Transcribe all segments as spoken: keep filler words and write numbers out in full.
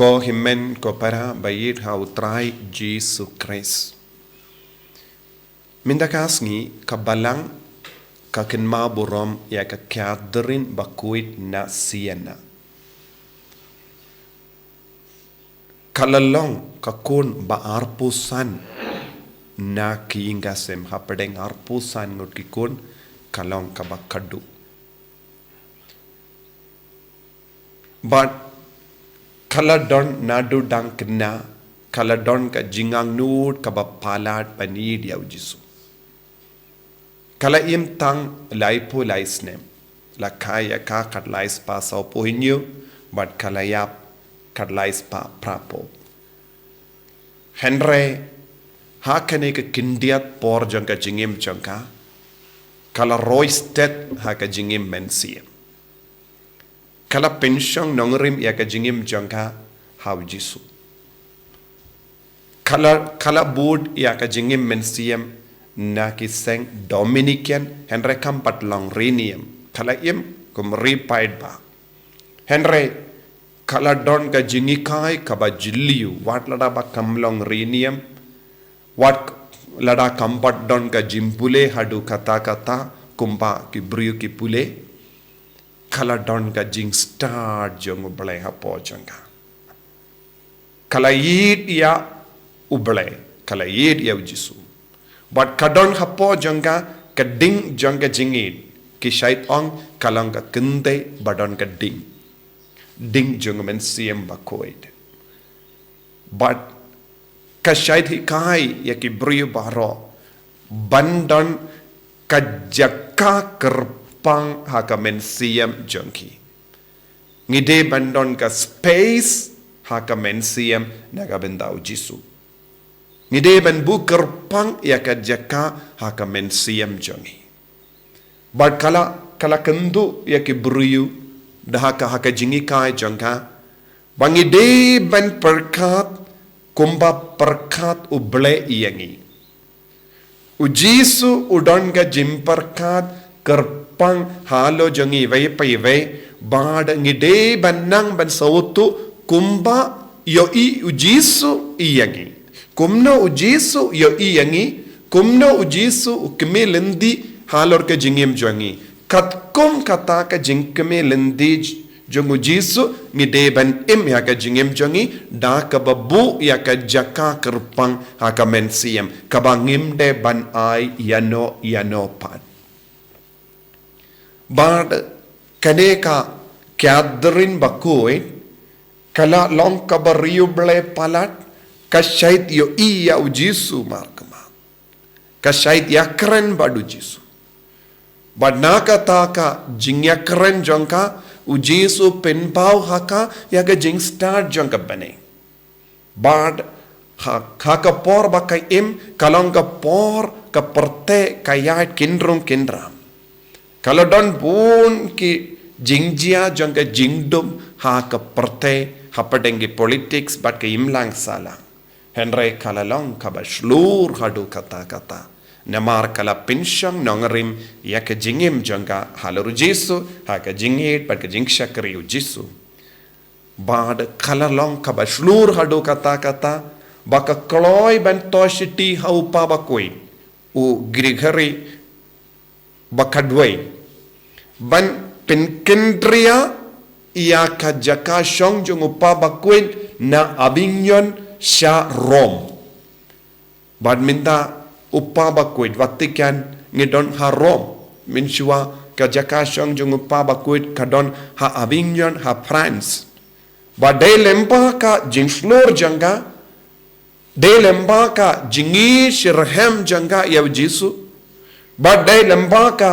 Ko hynmen ko para ba ïeit ha u Trai Jisu Khrist. Mynta ka sngi ka Balang ka kynmaw burom ïa ka Catherine Bakhuid na Siena. Ka la long ka khun ba arphew san na ki ïing ki sem, hapdeng arphew san ngut ki khun ka long kaba khatduh. Bad ka la don naduh dang khynnah, ka la don ka jingangnud kaba palat ban ïeit ïa u Jisu. Ka la im tang laiphew lai snem. La kha ïa ka khatlai spah sawphew hynñiew, bad ka la ïap khatlai spah phraphew. Hynrei ha kane ka khyndiat por jong ka jingim jong ka, ka la roi stet ha ka jingim mynsiem. Ka la pynshong nongrim ïa ka jingim jong ka ha u Jisu. Ka la, ka la bud ïa ka jingim mynsiem na ki seng Dominican, hynrei kam pat long riewniam. Ka la im kum riewpaidbah. Hynrei ka la don ka jinghikai kaba jylliew, wat lada ba kam long riewniam, wat lada kam pat don ka jingpule haduh katta katta kumba ki briew ki pule. Ka la don ka jingstad jong U Blei hapoh jong ka. Ka la ïeit ïa U Blei, ka la ïeit ïa u Jisu. Bad ka don hapoh jong ka ka ding jong ka jingïeit, ki shait ong ka long ka kynthei ba don ka ding. Ding jong u Mynsiem Bakhuid. Bad ka shait hikai ïa ki briew baroh ban don ka jaka kyrpang ha ka mynsiem jong ki. Ngi dei ban don ka space ha ka mynsiem na ka bynta u Jisu. Ngi dei ban buh kyrpang ïa ka jaka ha ka mynsiem jong ngi. Bad ka la, ka la kynduh ïa ki briew da ha ka, ha ka jinghikai jong ka, ba ngi dei ban pyrkhat kumba pyrkhat U Blei ïa ngi. U Jisu u don ka jingpyrkhat kyrpang halor jong ngi iwei pa iwei, bad ngi dei ban nang ban sngewthuh kumba ïohi u Jisu ïa ngi. Kumno u Jisu ïohi ïa ngi, kumno u Jisu u kmie lynti halor ka jingim jong ngi. Katkum kata ka jingkmie lynti jong u Jisu, ngi dei ban im ïa ka jingim jong ngi da kaba buh ïa ka jaka kyrpang ha ka mynsiem, kaba ngim dei ban ai ïano ïano pat. Bad kane ka Catherine Bakhuid ka la long kaba riewblei palat, ka shait ïohi ïa u Jisu markhmat. Ka shait ïakren bad u Jisu. Bad na kata ka jingïakren jong ka, u Jisu pynpaw ha ka ïa ka jingstad jong ka bneng. Bad ha, ha ka por ba ka im, ka long ka por ka pyrthei ka ïaid kynrung kynram. Ka la don bun ki jingjia jong ka jingdum ha ka pyrthei, hapdeng ki politics bad ka imlang sahlang. Hynrei ka la long kaba shlur haduh katta katta. Namar ka la pynshong nongrim ïa ka jingim jong ka halor u Jisu, ha ka jingïeit bad ka jingshakri u Jisu. Bad ka la long kaba shlur haduh katta katta, ba ka kloi ban thoh shithi ha u Kpa Bakhuid, u Gregory ba khatwei, ban pynkyndria ïa ka jaka shong jong u Kpa Bakhuid na Avignon sha Rome. Bad mynta u Kpa Bakhuid Vatican ngi don ha Rome. Mynshuwa ka jaka shong jong u Kpa Bakhuid ka don ha Avignon ha France. Bad dei lyngba ka jingshlur jong ka, dei lyngba ka jingïasyrhem jong ka ïa u Jisu, bad dei lyngba ka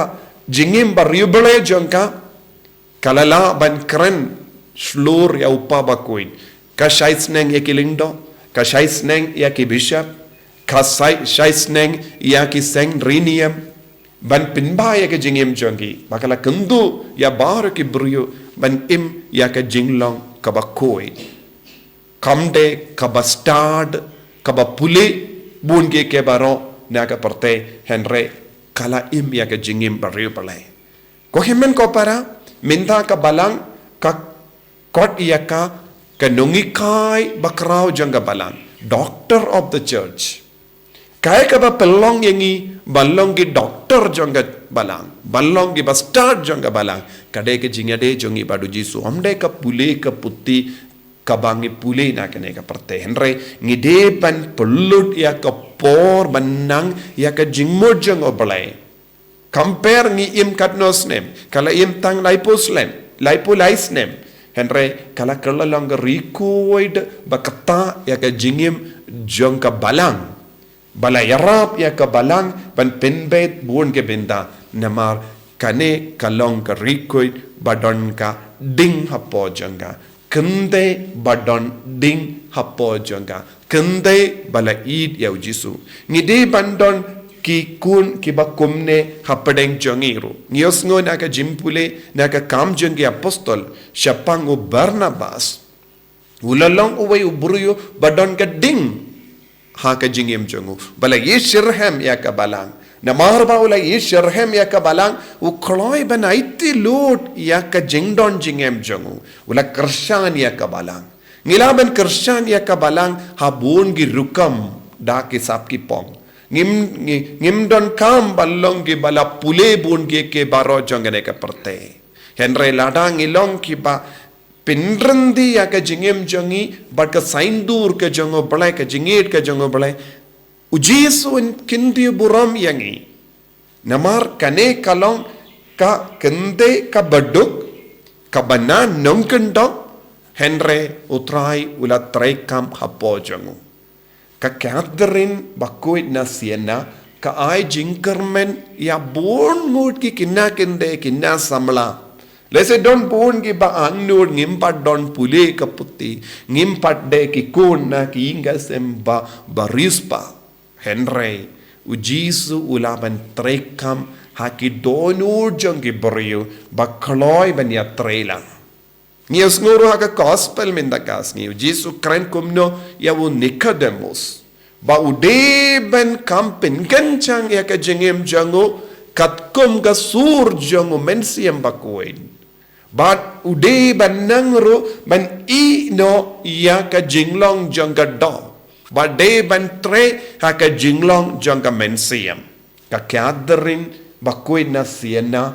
jingim ba riewblei jong ka, ka la lah ban kren shlur ïa u Kpa Bakhuid. Ka shai sneng ïa ki lyngdoh, ka shai sneng ïa ki bishop, ka shai, shai sneng ïa ki seng riewniam, ban pynbha ïa ka jingim jong ki, ba ka la kynduh ïa baroh ki briew ban im ïa ka jinglong kaba khuid. Kam dei kaba stad, kaba pule, bun kiei kiei baroh na ka pyrthei, hynrei ka la im ïa ka jingim ba riewblei. Ko hynmen ko para, mynta ka Balang ka khot ïa ka Ka nonghikai bakhraw jong ka balang, doctor of the church. Kaei kaba pynlong ïa ngi ban long ki doctor jong ka balang, ban long ki bastad jong ka balang, ka dei ka jingïadei jong ngi bad u Jisu. Ym dei ka pule ka puthi kaba ngi pule na kane ka pyrthei. Hynrei ngi dei ban pynlut ïa ka por ban nang ïa ka jingmut jong U Blei. Compare ngi im katno snem, ka la im tang laiphew snem, laiphew lai snem. Hynrei ka la kylla long ka record ba kata ïa ka jingim jong ka balang. Ba la ïarap ïa ka balang ban pynbeit bun ki bynta. Namar kane ka long ka record ba don ka ding hapoh jong ka. Kynthei ba don ding hapoh jong ka. Kynthei ba la ïeit ïa u Jisu. Ngi dei ban don ki khun kiba kumne hapdeng jong ngi ruh. Ngi ïohsngew na ka jingpule, na ka Kam jong ki Apostol, shaphang u Barnabas. U la long uwei u briew ba don ka ding ha ka jingim jong u. Ba la ïasyrhem ïa ka balang. Namar ba u la ïasyrhem ïa ka balang, u kloi ban aiti lut ïa ka jingdon jingem jong u. U la kyrshan ïa ka balang. Ngi lah ban kyrshan ïa ka balang ha bun ki rukom da ki sap ki pong. Ngim, ngi, ngim donkam ban long kiba la pule bun ki, ki baroh jong kane ka pyrthei. Hynrei lada ngi long kiba pynryndi ïa ka jingim jong ngi bad ka saiñdur ka jong U Blei, ka jingïeit ka jong U Blei, u Jisu un kyntiew burom ïa ngi. Namar kane ka long ka kynthei kaba duk, kaba na nongkyndong, hynrei U Trai u la treikam hapoh jong u. Ka Catherine bakhuid na Siena ka ai jingkyrmen ïa bun ngut ki khynnah kynthei, khynnah samla. Lehse don bun kiba angnud, ngim pat don pule ka puthi, ngim pat dei ki khun na ki ïing ki sem ba, ba riewspah. Hynrei u Jisu u lah ban treikam ha ki dohnud jong ki briew ba kloi ban ïatreilang. Ngi ïohsngew ruh ha ka Gospel mynta ka sngi, u Jisu u kren kumno ïa u Nicodemus, ba u dei ban kham pynkyndit ïa ka jingim jong u katkum ka sur jong u Mynsiem Bakhuid. Bad u dei ban nang ruh ban ïehnoh ïa ka jinglong jong ka doh, bad dei ban trei ha ka jinglong jong ka mynsiem. Ka Catherine bakhuid na Siena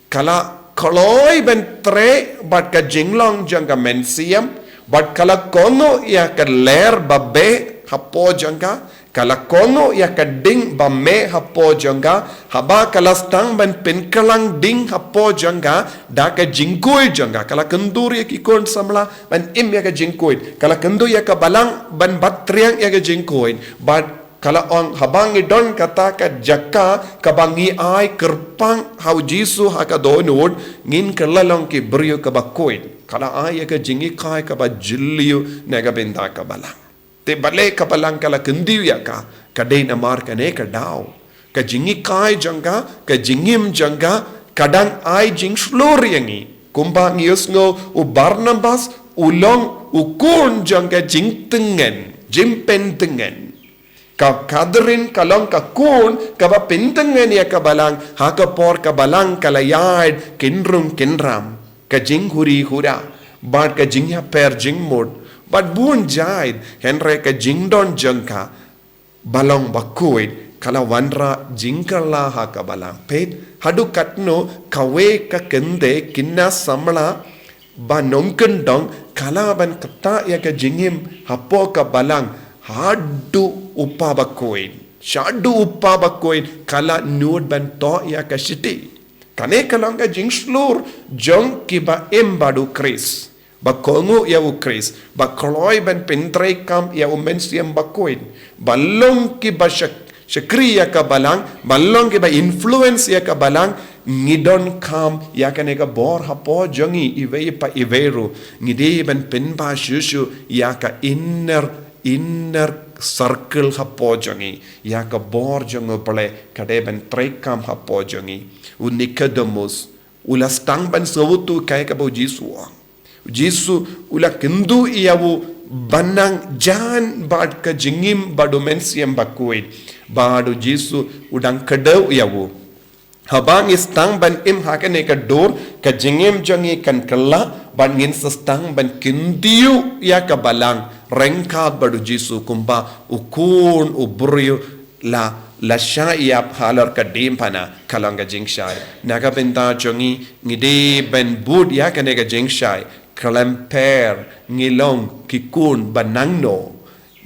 ka la kloi ban trei bad ka jinglong jong ka mynsiem, bad ka la kohnguh ïa ka lyer babeh hapoh jong ka, ka la kohnguh ïa ka ding bameh hapoh jong ka, haba ka la sdang ban pynkylla ding hapoh jong ka da ka jingkhuid jong ka. Ka la kyntur ïa ki khun samla ban im ïa ka jingkhuid, ka la kyntur ïa ka balang ban bat triang ïa ka jingkhuid, bad ka la ong, haba ngi don kata ka jaka kaba ngi ai kyrpang ha u Jisu ha ka dohnud, ngin kylla long ki briew kiba khuid. Ka la ai ïa ka jinghikai kaba jylliew na ka bynta ka balang. Te balei ka balang ka la kyntiew ïa ka? Ka dei namar kane ka daw, ka jinghikai jong ka, ka jingim jong ka, ka dang ai jingshlur ïa ngi. Kumba ngi ïohsngew, u Barnabas u long u khun jong ka jingtngen, jingpyntngen. Ka Catherine ka long ka khun kaba pyntngen ïa ka balang, ha ka por ka balang ka la ïaid kynrung kynram, ka jinghuri hura, bad ka jingïapher jingmut, bad bun jait, hynrei ka jingdon jong ka ba long bakhuid ka la wanrah jingkylla ha ka balang. Peit, haduh katno kawei ka kynthei, khynnah samla ba nongkyndong, ka lah ban ktah ïa ka jingim hapoh ka balang haduh u kpa bakhuid. Shaduh u kpa bakhuid ka la nud ban thoh ïa ka shithi. Kane ka long ka jingshlur jong kiba im bad u Khrist, ba kohnguh ïa u Khrist, ba kloi ban pyntreikam ïa u Mynsiem Bakhuid, ba long kiba shak- shakri ïa ka balang, ba long kiba influence ïa ka balang. Ngi donkam ïa kane ka bor hapoh jong ngi iwei pa iwei ruh. Ngi dei ban pynbha shuh shuh ïa ka inner, inner circle hapoh jong ngi. Ïa ka bor jong U Blei ka dei ban treikam hapoh jong ngi. U Nicodemus u la sdang ban sngewthuh kaei kaba u Jisu u ong. U Jisu u la kyntu ïa u ban nang jan bad ka jingim bad u Mynsiem Bakhuid. Bad u Jisu u dang kdew ïa u. Haba ngi sdang ban im ha kane ka dur, ka jingim jong ngi kan kylla, Bad ngin sa sdang ban kyntiew ïa ka balang ryngkat bad u Jisu kumba u khun u briew la, la shah ïap halor ka diengphna, ka long ka jingshai. Na ka bynta jong ngi, ngi dei ban bud ïa kane ka jingshai, khlem pher ngi long ki khun ba nangno.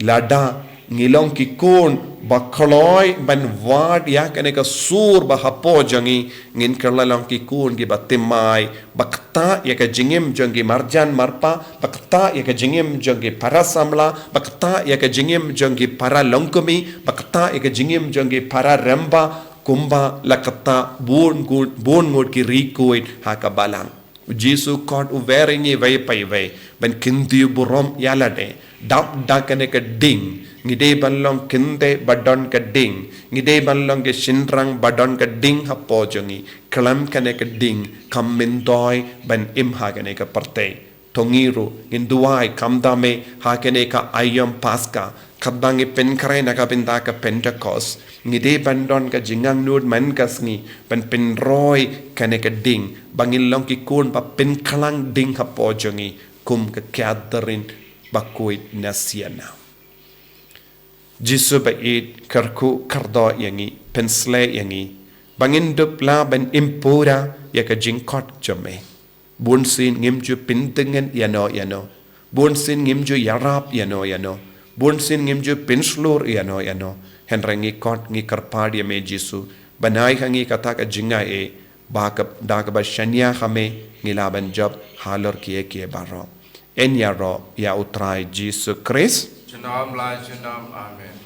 Lada ngi long ki khun ba kloi ban wad ïa kane ka sur ba hapoh jong ngi, ngin kylla long ki khun kiba thymmai, ba ktah ïa ka jingim jong ki marjan marpa, ba ktah ïa ka jingim jong ki para samla, ba ktah ïa ka jingim jong ki para longkmie, ba ktah ïa ka jingim jong ki para rangbah, kumba la ktah bun ngut, bun ngut ki riewkhuid ha ka balang. U Jisu kot u wer ïa ngi iwei pa iwei ban kyntiew burom ïa lade. Dap da kane ka ding, ngi dei ban long kynthei ba don ka ding. Ngi dei ban long ki shynrang ba don ka ding hapoh jong ngi. Khlem kane ka ding, kam myntoi ban im ha kane ka pyrthei. To ngi ruh ngin duwai, khamtam eh ha kane ka aïom Paska, katba ngi pynkhreh na ka bynta ka Pentekost, ngi dei ban don ka jingangnud man ka sngi ban pynroi kane ka ding, ba ngin long ki khun ba pynkhlang ding hapoh jong ngi, kum ka Catherine bakhuid na Siena. Jisu ba ïeit, kyrkhu kyrdoh ïa ngi, pynshlei ïa ngi ba ngin dup lah ban im pura ïa ka jingkhot jong me. Bunsien ngim ju pyntngen ïano ïano. Bunsien ngim ju ïarap ïano ïano. Bunsien ngim ju pynshlur ïano ïano. Hynrei ngi khot, ngi kyrpad ïa me Jisu, ban ai ha ngi kata ka jingaiei, ba ka, da kaba shaniah ha me, ngi lah ban jop halor kiei kiei baroh. Yn ïaroh ïa U Trai Jisu Khrist. Junom la junom. Amen.